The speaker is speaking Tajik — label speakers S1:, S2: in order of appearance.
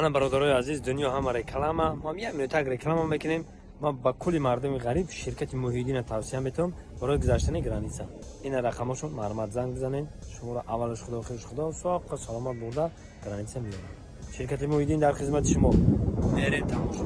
S1: Ана, бародарои азиз, дунё ҳама реклама. Мо ҳам як минутак реклама мекунем. Ма ба кулли мардуми ғариб ширкати Муҳиддина тавсия метавам барои гузаштани граница. Ина рақамошон, марҳамат, занг бизанед. Шуморо аввалаш Худо, охираш Худо, соққа саломат бурда граница меёрад. Ширкати Муҳиддин дар хизмати шумо. Мерем, тамошо.